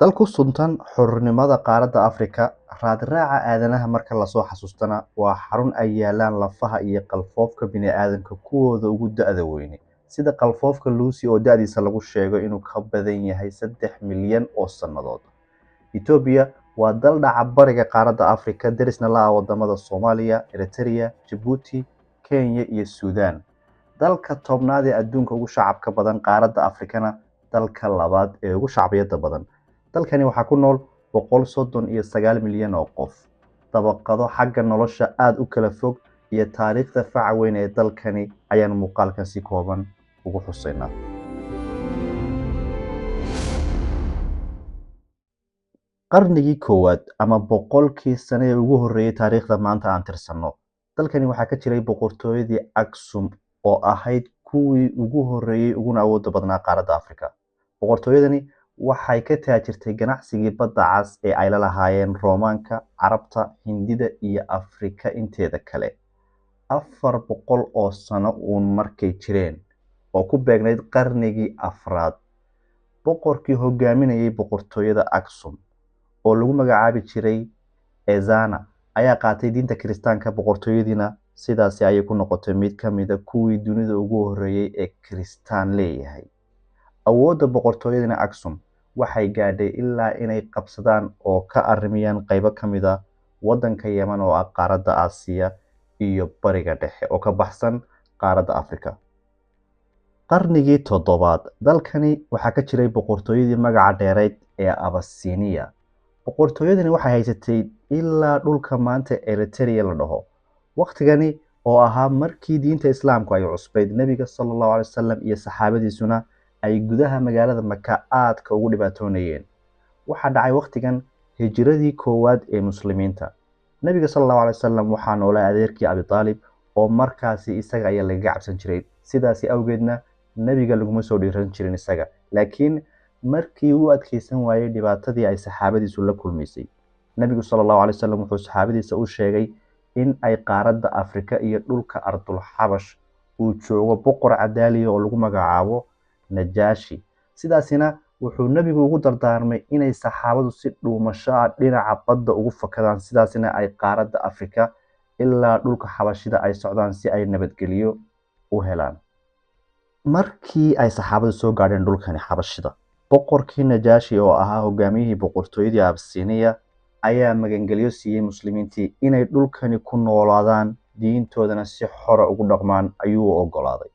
Dal ku suntan xornimada qaaradda Afrika, raadraaca aadanaha marka lasoo xasuustana waa xarun ay yaalaan lafaha iyo qalfoofka bini'aadamka kuwooda ugu da'da weyne, sida qalfoofka Lucy oo da'diisa lagu sheego inuu ka badan yahay 3 milyan oo sannadood. Itoobiya waa dal dhaca bariga qaaradda Afrika, derisna la ah wadamada Soomaaliya, Eritrea, Jabuuti, Kenya iyo Suudaan. Dalka 10aad ee adduunka ugu shacabka badan, qaaradda Afrikana dalka labaad ee ugu shacbiyadda badan. Dalkani waxaa ku nool 139 milyan oo qof. Dabaqado xagga nolosha aada u kala fog iyo taariikhda faca weyn ee dalkani ayaan muuqaalkan si kooban ugu xusaynaa. Qarnigii koowaad ama 100kii sane ee ugu horreeyay taariikhda maanta aan tirsanno, dalkani waxaa ka jiray boqortooyadii Aksum oo ahayd kuwii ugu horreeyay uguna awoodda badnaa qaaradda Afrika. Boqortooyadani waxay ka taajirtay ganacsigii badda cas ee ay la lahaayeen Roomaanka, Carabta, Hindida iyo Afrika inteeda kale. 400 oo sano uun markay jireen oo ku beegnayd qarnigii afraad, boqorkii hogaaminayay boqortooyada Aksum oo lagu magacaabi jiray Ezana ayaa qaatay diinta Kiristaanka. Boqortooyadiina sidaasi ayay ku noqotay mid ka mid a kuwii dunida ugu horreeyay ee Kiristaan leeyahay. Awoodda boqortooyadana Aksum waxay gaadhay ilaa inay qabsadaan oo ka arrimiyaan qaybo ka mid a waddanka Yemen oo ah qaaradda Aasiya iyo Bariga Dhexe oo ka baxsan qaaradda Afrika. Qarnigii toddobaad dalkani waxaa ka jiray boqortooyadii magaca dheereyd ee Abasiniya. Boqortooyadani waxay haysatay ilaa dhulka maanta Eritrea la dhaho. Waqtigani oo ahaa markii diinta Islaamku ay cusbayd, Nebiga sala Allahu calay wasalam iyo saxaabadiisuna ay gudaha magaalada Maka aadka ugu dhibaatoonayeen. Waxaa dhacay waqtigan hijiradii koowaad ee muslimiinta. Nebiga sala Allahu calay wasalam waxaa noolaa adeerkii Abitaalib oo markaasi isaga ayaa lagaga cabsan jiray, sidaasi awgeedna nebiga laguma soo dhiiran jirin isaga. Laakiin markii uu adkeysan waayey dhibaatadii ay saxaabadiisu la kulmaysay, nebigu sala Allahu calay wasalam wuxuu saxaabadiisa u sheegay in ay qaaradda Afrika iyo dhulka Ardul Xabash uu joogo boqor cadaaliya oo lagu magacaabo Najaashi. Sidaasina wuxuu nebigu ugu dardaarmay inay saxaabadu si dhuumasho ah dhinaca badda ugu fakadaan, sidaasina ay qaaradda Afrika ilaa dhulka Xabashida ay socdaan si ay nabadgelyo u helaan. Markii ay saxaabadu soo gaadheen dhulkani Xabashida, boqorkii Najaashi oo ahaa hogaamiyihii boqortooyadii Absiniya ayaa magangelyo siiyey muslimiintii inay dhulkani ku noolaadaan, diintoodana si xora ugu dhaqmaan ayuu u oggolaaday.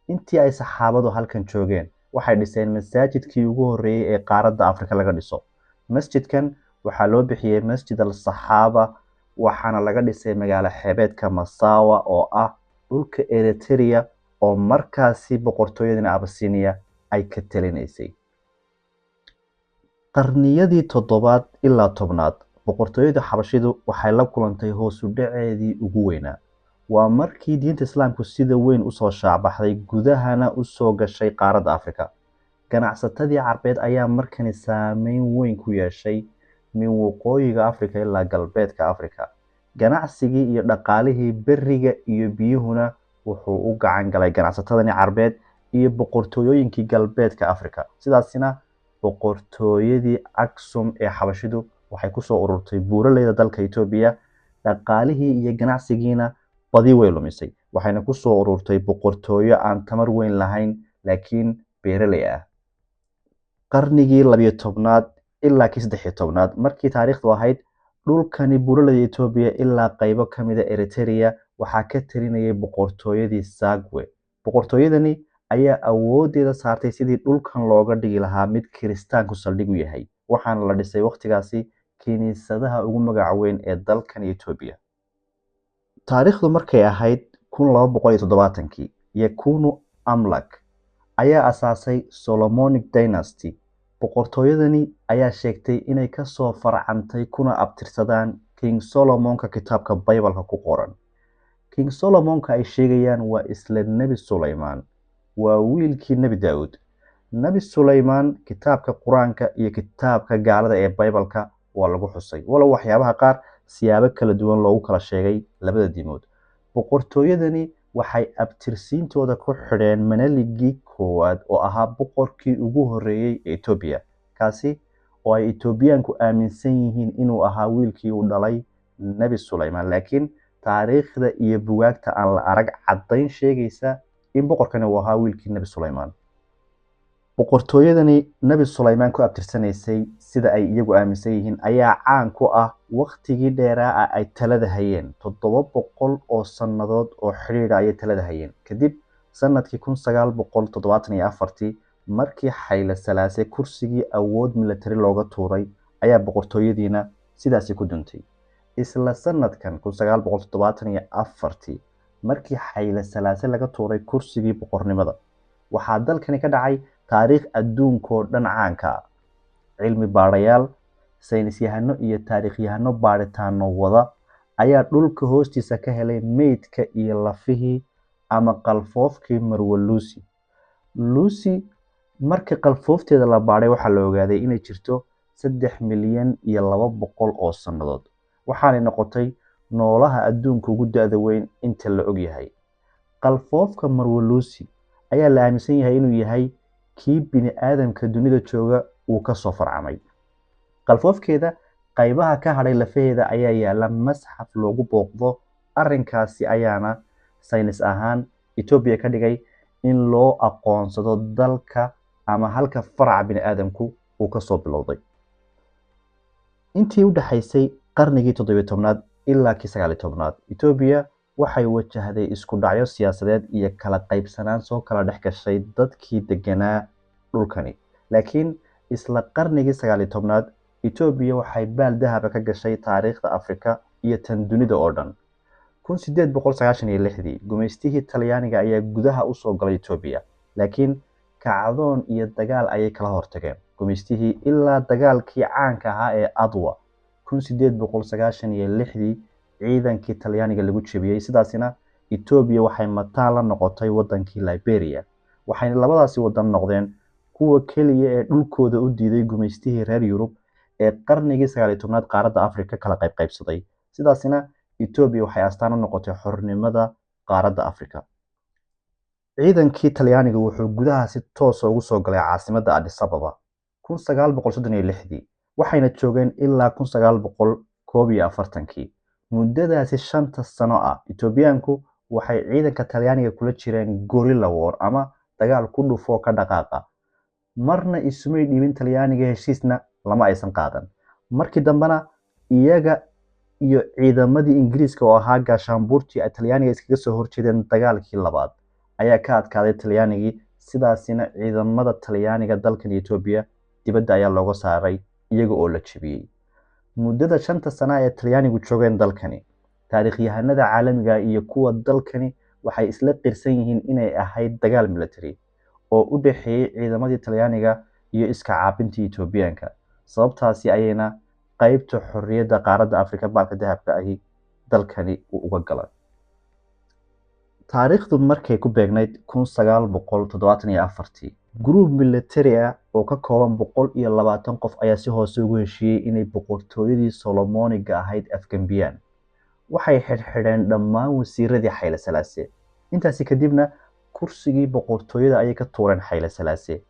Intii ay saxaabadu halkan joogeen waxay dhiseen masaajidkii ugu horreeyay ee qaaradda Afrika laga dhiso. Masjidkan waxaa loo bixiyey Masjid al Saxaaba, waxaana laga dhisay magaalo xeebeedka Masawa oo ah dhulka Eritrea oo markaasi boqortooyadana Abasiniya ay ka talinaysay. Qarniyadii toddobaad ilaa 10aad boqortooyada Xabashidu waxay la kulantay hoos u dhaceedii ugu weynaa. Waa markii diinta Islaamku sida weyn usoo shaacbaxday, gudahana usoo gashay qaaradda Afrika. Ganacsatadii Carbeed ayaa markani saameyn weyn ku yeeshay min waqooyiga Afrika ilaa galbeedka Afrika. Ganacsigii iyo dhaqaalihii beriga iyo biyuhuna wuxuu u gacan galay ganacsatadani Carbeed iyo boqortooyooyinkii galbeedka Afrika. Sidaasina boqortooyadii Aksum ee Xabashidu waxay kusoo ururtay buuraleyda dalka Itoobiya. Dhaqaalihii iyo ganacsigiina badi way lumisay, waxayna kusoo ururtay boqortooyo aan tamar weyn lahayn laakiin beeraley ah. Qarnigii 12aad ilaa kii 13aad markii taariikhdu ahayd, dhulkani buuraleyda Itoobiya ilaa qaybo ka mid a Eritrea waxaa ka talinayay boqortooyadii Zagwe. Boqortooyadani ayaa awooddeeda saartay sidii dhulkan looga dhigi lahaa mid Kiristaanku saldhig u yahay, waxaana la dhisay waqtigaasi kiniisadaha ugu magac weyn ee dalkan Itoobiya. Taariikhdu markay ahayd 1270kii, Yekunu Amlak ayaa asaasay Solomonic Dynasty. Boqortooyadani ayaa sheegtay inay kasoo farcantay kuna abtirsadaan King Solomonka kitaabka Baybalka ku qoran. King Solomonka ay sheegayaan waa isla Nebi Sulaymaan, waa wiilkii Nebi Daa'uud. Nebi Sulaymaan kitaabka Qur-aanka iyo kitaabka gaalada ee Baybalka waa lagu xusay, walow waxyaabaha qaar siyaabo kala duwan loogu kala sheegay labada diimood. Boqortooyadani waxay abtirsiintooda ku xidheen Meneligii koowaad oo ahaa boqorkii ugu horreeyay ee Itoobiya, kaasi oo ay Etoobiyaanku aaminsan yihiin inuu ahaa wiilkii uu dhalay Nebi Sulaymaan, laakiin taariikhda iyo bugaagta aan la arag caddayn sheegaysa in boqorkani uu ahaa wiilkii Nebi Sulaymaan. Boqortooyadani Nebi Sulaymaan ku abtirsanaysay sida ay iyagu aaminsan yihiin ayaa caan ku ah wakhtigii dheeraa ah ay talada hayeen. 700 oo sannadood oo xidhiidha ayay talada hayeen. Kadib sanadkii 1974 markii Xayle Salaase kursigii awood military looga tuuray ayaa boqortooyadiina sidaasi ku duntay. Isla sanadkan 1974 markii Xayle Salaase laga tuuray kursigii boqornimada, waxaa dalkani ka dhacay taariikh adduunkoo dhan caanka ah. Cilmi baarayaal, saynisyahano iyo taariikhyahano baaritaano wada ayaa dhulka hoostiisa ka helay meydka iyo lafihii ama qalfoofkii Marwa Lucy. Lucy markii qalfoofteeda la baadhay waxaa la ogaaday inay jirto 3,200,000 oo sannadood, waxaanay noqotay noolaha adduunka ugu da'da weyn inta la ogyahay. Qalfoofka Marwa Lucy ayaa la aaminsan yahay inuu yahay kii bini aadamka dunida jooga uu ka soo farcamay. Qalfoofkeeda qaybaha ka hadhay lafaheeda ayaa yaala masxaf loogu booqdo. Arrinkaasi ayaana saynis ahaan Etoobiya ka dhigay in loo aqoonsado dalka ama halka faraca bini aadamku uu ka soo bilowday. Intii u dhaxaysay qarnigii 17aad ilaa kii 19aad, Etoobiya waxay wajahday isku dhacyo siyaasadeed iyo kala qaybsanaan soo kala dhex gashay dadkii deganaa dhulkani. Laakiin isla qarnigii 19aad Etoobiya waxay baal dahaba ka gashay taariikhda Afrika iyo tan dunida oo dhan. 1896 gumaystihii Talyaaniga ayaa gudaha u soo galay Etoobiya, laakiin kacdoon iyo dagaal ayay kala hortageen gumaystihii ilaa dagaalkii caanka ahaa ee Adwa 1896 ciidankii Talyaaniga lagu jebiyey. Sidaasina Etoobiya waxay mataan la noqotay wadankii Liberia, waxayna labadaasi wadan noqdeen kuwa keliya ee dhulkooda u diiday gumaystihii reer Yurub ee qarnigii 19aad qaaradda Afrika kala qaybqaybsaday. Sidaasina Etoobiya waxay astaan u noqotay xornimada qaaradda Afrika. Ciidankii Talyaaniga wuxuu gudaha si toos ah ugu soo galay caasimadda Addis Ababa 1936, waxayna joogeen ilaa 1941. Muddadaasi 5 sano ah Etoobiyaanku waxay ciidanka Talyaaniga kula jireen gorilla war ama dagaal ku dhufoo ka dhaqaaqa. Marna isumay dhiibin Talyaaniga, heshiisna lama aysan qaadan. Markii dambena iyaga iyo ciidamadii Ingiriiska oo ahaa gaashaanbuurtii ay Talyaaniga iskaga soo horjeedeen dagaalkii labaad ayaa ka adkaaday Talyaanigii. Sidaasina ciidamada Talyaaniga dalkan Etoobiya dibadda ayaa looga saaray iyaga oo la jebiyey. Muddada 5 sano ee Talyaanigu joogeen dalkani, taariikhyahanada caalamiga iyo kuwa dalkani waxay isla qirsan yihiin inay ahayd dagaal military oo u dhexeeyay ciidamadii Talyaaniga iyo iska caabintii Etoobiyaanka. Sababtaasi ayayna qaybta xorriyadda qaaradda Afrika baalka dahabka ahi dalkani uu uga galay. Taariikhdu markay ku beegnayd 1974, gruub military ah oo ka kooban 120 qof ayaa si hoose ugu heshiiyey inay boqortooyadii Solomoniga ahayd afgambiyaan. Waxay xidhxidheen dhammaan wasiiradii Xayle Salaase. Intaasi kadibna kursigii boqortooyada ayay ka tuureen Xayle Salaase,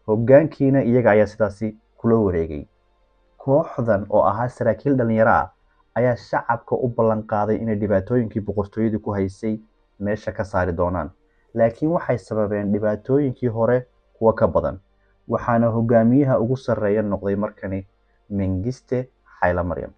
hoggaankiina iyaga ayaa sidaasi kula wareegay. Kooxdan oo ahaa saraakiil dhalinyaro ah ayaa shacabka u ballan qaaday inay dhibaatooyinkii boqortooyadu ku haysay meesha ka saari doonaan, laakiin waxay sababeen dhibaatooyinkii hore kuwa ka badan. Waxaana hogaamiyaha ugu sarreeya noqday markani Mengiste Haile Mariam.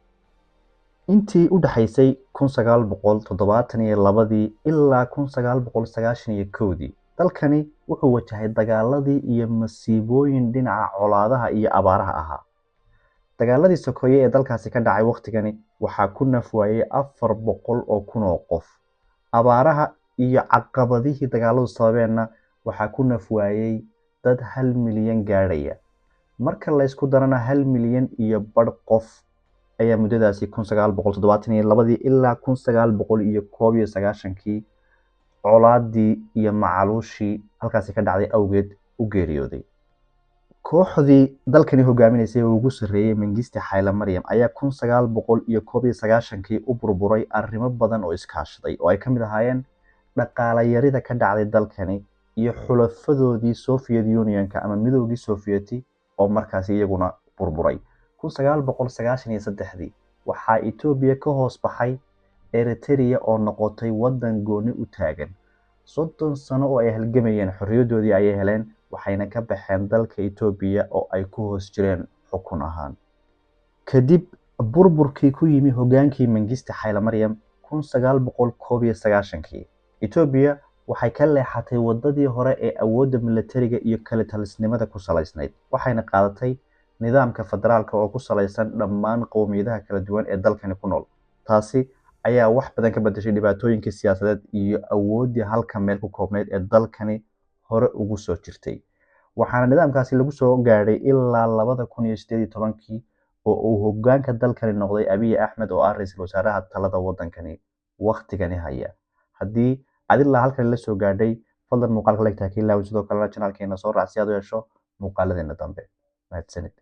Intii u dhaxaysay 1972 ilaa 1991 dalkani wuxuu wajahay dagaaladii iyo masiibooyin dhinaca colaadaha iyo abaaraha ahaa. Dagaaladii sokeeye ee dalkaasi ka dhacay waqtigani waxaa ku naf waayey 400,000 oo qof. Abaaraha iyo caqabadihii dagaaladu sababeenna waxaa ku naf waayey dad 1 milyan gaadhaya. Marka la isku darana 1.5 milyan qof ayaa muddadaasi 1972 ilaa 1991 colaadii iyo macaluushii halkaasi ka dhacday awgeed u geeriyooday. Kooxdii dalkani hogaaminaysay oo ugu sarreeyay Mengiste Haile Mariam ayaa 1991 u burburay arrimo badan oo iskaashaday oo ay ka mid ahaayeen dhaqaale yarida ka dhacday dalkani iyo xulafadoodii Soviet Unionka ama midowgii Sovieti oo markaasi iyaguna burburay. 1993dii waxaa Itoobiya ka hoos baxay Eritrea oo noqotay waddan gooni u taagan. 30 sano oo ay halgamayeen, xorriyaddoodii ayay heleen, waxayna ka baxeen dalka Itoobiya oo ay ku hoos jireen xukun ahaan. Kadib burburkii ku yimi hoggaankii Mangiste Xayle 1991kii, Itoobiya waxay ka leexatay waddadii hore ee awoodda militariga iyo kala talisnimada ku salaysnayd, waxayna qaadatay nidaamka federaalka oo ku salaysan dhammaan qowmiyadaha kala duwan ee dalkani ku nool. Taasi ayaa wax badan ka bedeshay dhibaatooyinkii siyaasadeed iyo awooddii halka meel ku koobnayd ee dalkani hore ugu soo jirtay. Waxaana nidaamkaasi lagu soo gaadhay ilaa 2018kii oo uu hoggaanka dalkani noqday Abiy Axmed, oo ah ra'iisul wasaaraha talada waddankani wakhtigani haya. Haddii aad ilaa halkan la soo gaadhay, fadlan muuqaalka like ta ha ka ilaawin, sidoo kalena channelkeena soo raac si aad u hesho muuqaaladeena dambe. Mahadsanid.